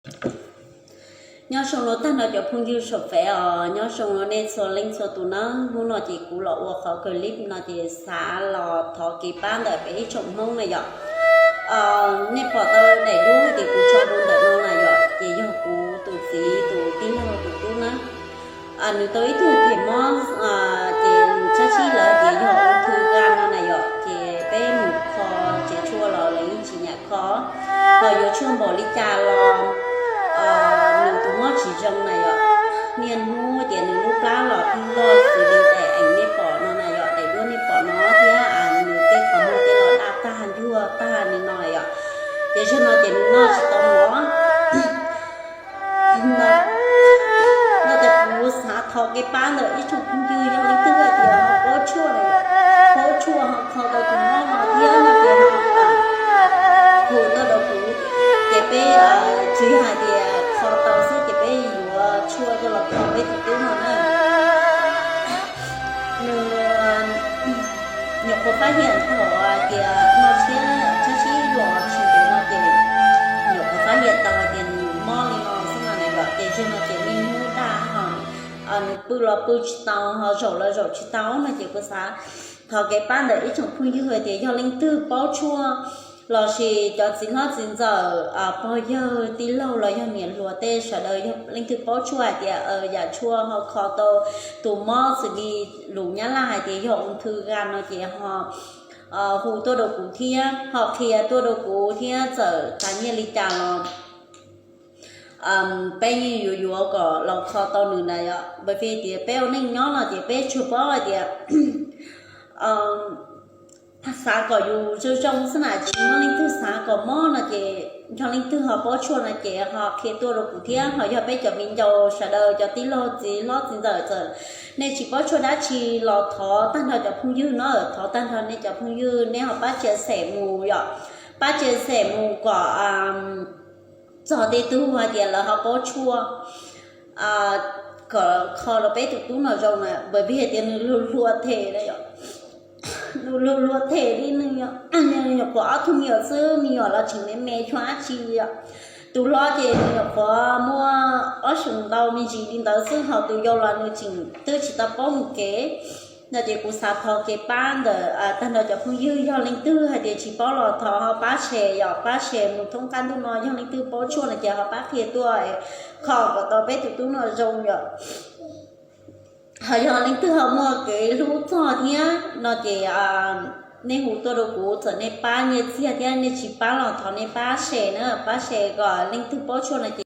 Nyob zoo rau tag nrho cov phooj ywg saum fej os, nyob zoo rau nej txhua leej txhua tus nawb. Hnub no ces kuv los ua qhov clip no ces xav los thov kev pab ntawm peb ib tsoom Hmoob na yom. Nej pom tau daim duab ces kuv tso rau ntawm no na yom, ces yog kuv tus txiv tus tij laug tus tub na. Nws tau ib tug them mob, ces nws tsab sib lawv tias yog ung thư gan no na yom, ces peb mus kho tsev tshuaj los lawv yeej tsis nyiam kho. Ho yuav tshuaj npaum li cas los nws tus mob tsis zoo na yom. Niaj hnub ces nws lub plab los pheej loj xws li daim ees nej pom no na yom, daim duab nej pom no thiab nws tej qhov muag tej los daj tag ncuag tag li no na yom. Ces zaum no ces nws noj tsis tau mov. No ces kuv xav thov kev pab ntawm ib tsoom phooj ywg yog leej twg hais tias ho paub tshuaj, paub tshuaj ho kho tau tus mob no thiab no ces ho hu tuaj rau kuv, ces peb tsis yog hais tias kho tau xwb ces peb yuav tshuaj coj los kho peb tus tub no na. Nws nyuam qhuav fab hiam thaum tias no tshiab tsab sib los tsis ntev no ces nyuam qhuav fab hiam tau hais tias nws mob li no xwb no na yom, ces zaum no ces niaj hnub daj ho nws pw los pw tsis tau ho zaum los zaum tsis tau no ces kuv xav thov kev pab ntawm ib tsoom phooj ywg hais tias yog leej twg paub tshuaj lossis cov txiv hlob txiv ntxawm pog yawg tij laug los yog niam hluas tej sawv daws yog leej twg paub tshuaj hais tias yam tshuaj ho kho tau tus mob xws li lus Nyab Laj hais tias yog ung thư gan no ces ho hu tuaj rau kuv thiab ho qhia tuaj rau kuv thiab txawm tas nyiaj li cas los peb yeej yuav yuav kom los kho tau nws na yom, vim tias peb ua neej nyob no ces peb tsuas paub hais tias xav kom yus zoo zoo xwb na, tsis muaj leej twg xav kom mob no ces yog leej twg ho paub tshuaj no ces ho qhia tuaj rau kuv thiab ho yog peb cov viv ncaus sawv daws cov tij laug txiv hlob txiv ntxawm txawm nej tsis paub tshuaj dab tsi los thov tag nrho cov phooj ywg no, thov tag nrho nej cov phooj ywg nej ho pab tsia xem mus yom, pab tsia xem mus kom txog tej tug hais tias lawv ho paub tshuaj kom kho rau peb tus tub no zoo na, vim hais tias nws luag luag them, nws luag luag them li nws nyuam qhuav ob tug me nyuam xwb, me nyuam los tseem me me tsis muaj dab tsi li yom. Tus hlob ces nws nyuam qhuav muaj ob xyoos ntau me ntsis li ntawd xwb, ho tus yau los nws tseem twb tsis tau paub mus kev. No ces kuv xav thov kev pab ntawm tag nrho cov phooj ywg, yog leej twg hais tias tsis paub los thov ho pab share yom, pab share mus thoob qab ntuj no, yog leej twg paub tshuaj no ces ho pab qhia tuaj kho kom tau peb tus tub no zoo yom. Ho yog leej twg ho muaj kev hlub txog thiab no ces nej hu tuaj rau kuv, txawm nej pab nyiaj txiag thiab nej tsis pab los thov nej pab share na, pab share kom leej twg paub tshuaj no